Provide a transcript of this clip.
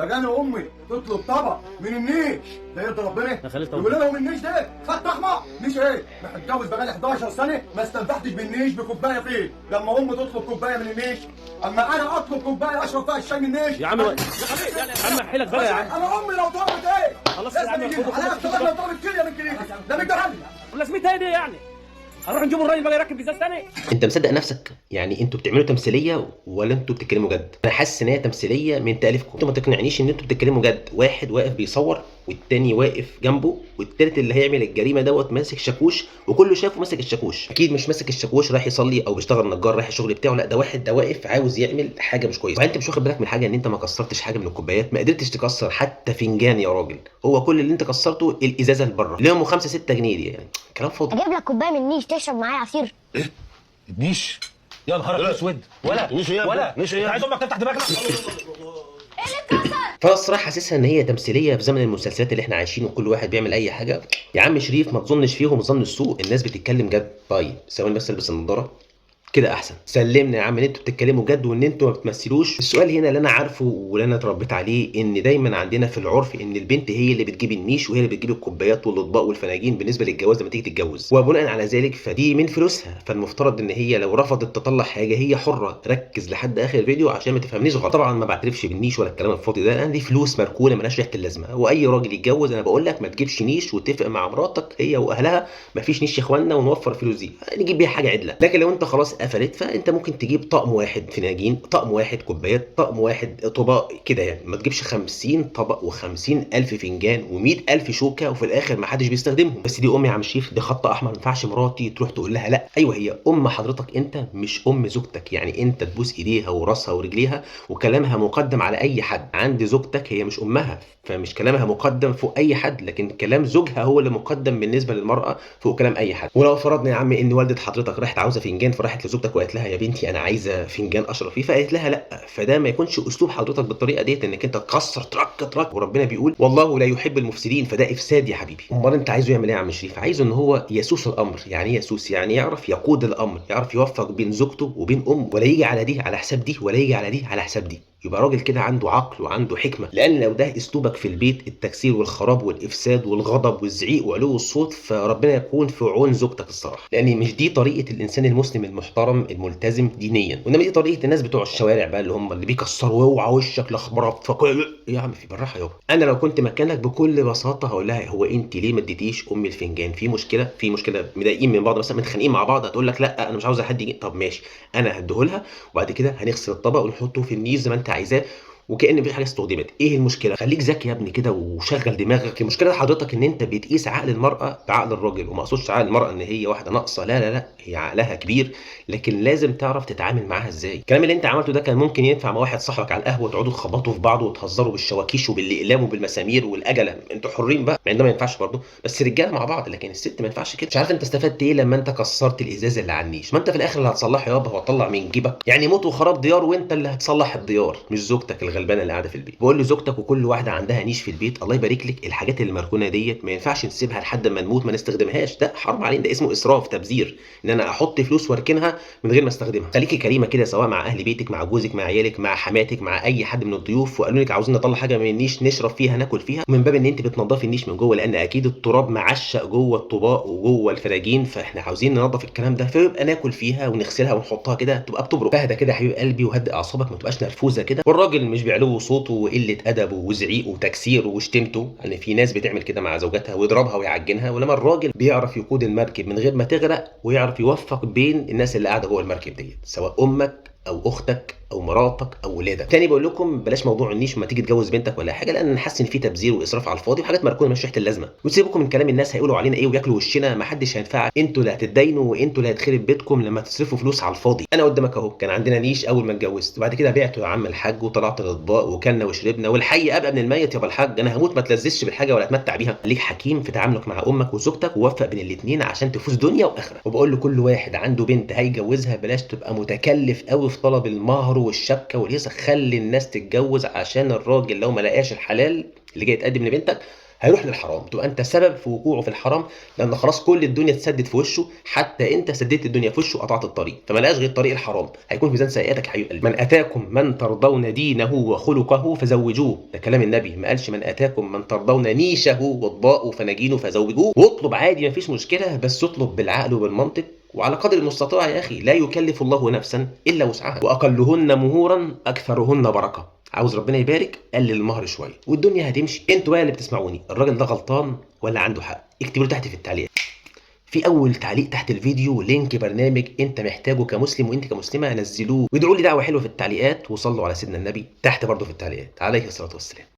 انا امي تطلب طبق من النيش ده يرضي ربنا؟ يا خليل طب. يقول لهم النيش ده خدت احمر نيش ايه؟ ما هتجوز بقالي 11 سنة ما استنفعتش بالنيش بكوبايه فيه. لما امي تطلب كوباية من النيش، اما انا اطلب كوباية اشرب فيها الشاي من النيش. يا عم يا عم حيلك بقى يا عم. انا امي لو طلبت ايه؟ خلاص يا لازم عم، يجيب خد- عليها. خد- طلب لو طلبت كليه من كليتي ده من ده. لازمتها ايه دي يعني؟ هنروح نجيب الراجل بقى يركب ازاز تاني؟ انت مصدق نفسك؟ يعني انتوا بتعملوا تمثيلية ولا انتوا بتتكلموا جد؟ انا حاسس ان هي تمثيلية من تاليفكم. انتوا ما تقنعنيش ان انتوا بتتكلموا جد. واحد واقف بيصور والتاني واقف جنبه والتالت اللي هيعمل الجريمة دوت ماسك شاكوش، وكله شافه ماسك الشاكوش. اكيد مش ماسك الشاكوش رايح يصلي او بيشتغل نجار رايح الشغل بتاعه، لا ده واحد ده واقف عاوز يعمل حاجة مش كويسة. وانت مش واخد بالك من حاجة، ان انت ما كسرتش حاجة من الكوبايات، ما قدرتش تكسر حتى فنجان يا راجل. هو كل اللي انت كسرته الازازه اللي بره اللي هم 5 6 جنيه دي، يعني كلام فاضي. اجيب لك كوباية من النيش تشرب معايا عصير؟ النيش؟ يا نهار اسود. ولا نيش ايه؟ ولا نيش ايه؟ انت عايز امك تفتح دماغنا؟ فانا الصراحة حاسسها ان هي تمثيلية في زمن المسلسلات اللي احنا عايشينه وكل واحد بيعمل اي حاجة. يا عم شريف ما تظنش فيهم ظن السوء، الناس بتتكلم جد. طيب ثواني بس البس النضارة كده احسن. سلمنا يا عم ان انتوا بتتكلموا جد وان انتوا ما بتمثلوش. السؤال هنا اللي انا عارفه واللي انا اتربيت عليه، ان دايما عندنا في العرف ان البنت هي اللي بتجيب النيش وهي اللي بتجيب الكوبايات والاطباق والفناجين بالنسبة للجواز لما تيجي تتجوز، وبناء على ذلك فدي من فلوسها، فالمفترض ان هي لو رفضت تطلع حاجة هي حره. ركز لحد اخر الفيديو عشان ما تفهمنيش غلط. طبعا ما بعترفش بالنيش ولا الكلام الفاضي ده، لان دي فلوس مركونة مالهاش ريحه اللازمة. واي راجل يتجوز انا بقول لك ما تجيبش نيش، واتفق مع مراتك هي واهلها مفيش نيش يا اخوانا، ونوفر الفلوس دي نجيب بيها حاجة عدله. لكن لو انت خلاص قفلت فانت ممكن تجيب طقم واحد فناجين، طقم واحد كوبايات، طقم واحد طبق كده، يعني ما تجيبش 50 طبق و50 الف فنجان و100 الف شوكه وفي الاخر ما حدش بيستخدمهم. بس دي امي يا عم شريف، دي خط احمر، ما ينفعش مراتي تروح تقول لها لا. ايوه هي ام حضرتك انت، مش ام زوجتك، يعني انت تبوس ايديها وراسها ورجليها وكلامها مقدم على اي حد. عند زوجتك هي مش امها، فمش كلامها مقدم فوق اي حد، لكن كلام زوجها هو اللي مقدم بالنسبة للمراة فوق كلام اي حد. ولو فرضنا يا عم ان والده حضرتك راحت عاوزه فنجان، فراحت لزوجتك وقالت لها يا بنتي انا عايزه فنجان اشرب فيه، فقالت لها لا، فده ما يكونش اسلوب حضرتك بالطريقة ديت، انك انت تكسر ترك ترك. وربنا بيقول والله لا يحب المفسدين، فده افساد يا حبيبي. امال انت عايزه يعمل ايه يا عم شريف؟ عايزه ان هو يسوس الامر. يعني ايه يسوس؟ يعني يعرف يقود الامر، يعرف يوفق بين زوجته وبين امه، ولا يجي على دي على حساب دي، ولا يجي على دي على حساب دي. يبقى راجل كده عنده عقل وعنده حكمه. لان لو ده اسلوبك في البيت، التكسير والخراب والافساد والغضب والزعيق وعلو الصوت، فربنا يكون في عون زوجتك الصراحة، لان مش دي طريقه الانسان المسلم المحترم الملتزم دينيا، وانما دي طريقه الناس بتوع الشوارع بقى اللي هم اللي بيكسروا اوعى وشك لخبره فكل. يا عم في بالراحة يابا. انا لو كنت مكانك بكل بساطة هقول لها هو انت ليه ما اديتيش امي الفنجان؟ في مشكلة، في مشكلة، مضايقين من بعض مثلا، متخانقين مع بعض، هتقول لك لا انا مش عاوزه حد يجي. طب ماشي انا هديهولها، وبعد كده هنغسل الطبق ونحطه في النيش زي ما انت عايزاه، وكأن مفيش حاجة استخدمت. ايه المشكلة؟ خليك ذكي يا ابني كده وشغل دماغك. المشكلة حضرتك ان انت بتقيس عقل المراة بعقل الراجل، وما اقصدش عقل المراة ان هي واحدة ناقصه، لا لا لا، هي عقلها كبير، لكن لازم تعرف تتعامل معاها ازاي. الكلام اللي انت عملته ده كان ممكن ينفع مع واحد صاحبك على القهوة، تقعدوا تخبطوا في بعض وتهزروا بالشواكيش وبالاقلام وبالمسامير والاجله، انتوا حرين بقى، مع ان ده ما ينفعش برضه، بس رجاله مع بعض، لكن الست ما ينفعش كده. مش عارف انت استفدت ايه لما انت كسرت الازاز اللي على النيش؟ ما انت في الاخر اللي هتصلحه يابا، هو طلع من جيبك يعني، موت وخراب ديار، وانت اللي هتصلح الديار مش زوجتك الغلبانه اللي قاعدة في البيت. بقول لزوجتك وكل واحدة عندها نيش في البيت، الله يبارك لك، الحاجات اللي مركونة ديت ما ينفعش نسيبها لحد ما نموت ما نستخدمهاش، ده حرام علينا، ده اسمه اسراف تبذير، ان انا احط فلوس واركنها من غير ما استخدمها. خليكي كريمة كده، سواء مع اهل بيتك، مع جوزك، مع عيالك، مع حماتك، مع اي حد من الضيوف، وقالوا لك عاوزين نطلع حاجة من النيش نشرب فيها ناكل فيها، من باب ان انت بتنضفي النيش من جوه، لان اكيد التراب معشق جوه الطباق وجوه الفراجين، فاحنا عاوزين ننضف الكلام ده، فيبقى ناكل فيها ونغسلها ونحطها كده تبقى بتبرق. فاهدى كده يا حبيب قلبي، وهدي اعصابك، ما تبقاش نرفوزه كده. والراجل مش بعلو صوته وقلة ادبه وزعيقه وتكسيره وشتمته، يعني في ناس بتعمل كده مع زوجاتها ويضربها ويعجنها، ولما الراجل بيعرف يقود المركب من غير ما تغرق، ويعرف يوفق بين الناس اللي قاعدة جوه المركب ديت، سواء امك او اختك او مراتك او ولادك. تاني بقول لكم بلاش موضوع النيش ما تيجي تجوز بنتك ولا حاجة، لان انا حاسس ان في تبذير واسراف على الفاضي وحاجات مركونة مش ريحه اللازمة. وسيبكم من كلام الناس هيقولوا علينا ايه وياكلوا وشنا، ما حدش هينفعك، انتوا اللي هتتداينوا وانتوا اللي هتخرب بيتكم لما تصرفوا فلوس على الفاضي. انا قدامك اهو، كان عندنا نيش اول ما اتجوزت، وبعد كده بعته يا عم الحاج وطلعت الاطباق وكلنا وشربنا، والحي ابقى من الميت يابا الحاج، انا هموت ما تلذذش بالحاجة ولا اتمتع بيها. خليك حكيم في تعاملك مع امك وزوجتك، ووفق بين الاثنين عشان تفوز دنيا واخره. وبقول لكل واحد عنده بنت هيجوزها بلاش تبقى متكلف قوي في طلب المهر والشبكة والهيصه، خلي الناس تتجوز، عشان الراجل لو ما لقاش الحلال اللي جاي يتقدم لبنتك هيروح للحرام، تبقى انت سبب في وقوعه في الحرام، لان خلاص كل الدنيا اتسدت في وشه، حتى انت سددت الدنيا في وشه وقطعت الطريق، فما لقاش غير طريق الحرام، هيكون في ميزان سيئاتك يا حبيب قلبي. من اتاكم من ترضون دينه وخلقه فزوجوه، ده كلام النبي، ما قالش من اتاكم من ترضون نيشه واطباقه فناجينه فزوجوه. واطلب عادي مفيش مشكلة، بس اطلب بالعقل وبالمنطق وعلى قدر المستطاع يا اخي، لا يكلف الله نفسا الا وسعها، واقلهن مهورا اكثرهن بركة. عاوز ربنا يبارك قلل المهر شوية والدنيا هتمشي. انتوا بقى اللي بتسمعوني، الراجل ده غلطان ولا عنده حق؟ اكتبوا تحت في التعليق. في اول تعليق تحت الفيديو link برنامج انت محتاجه كمسلم وانت كمسلمة، نزلوه وادعوا لي دعوه حلوة في التعليقات، وصلوا على سيدنا النبي تحت برضه في التعليقات عليه الصلاة والسلام.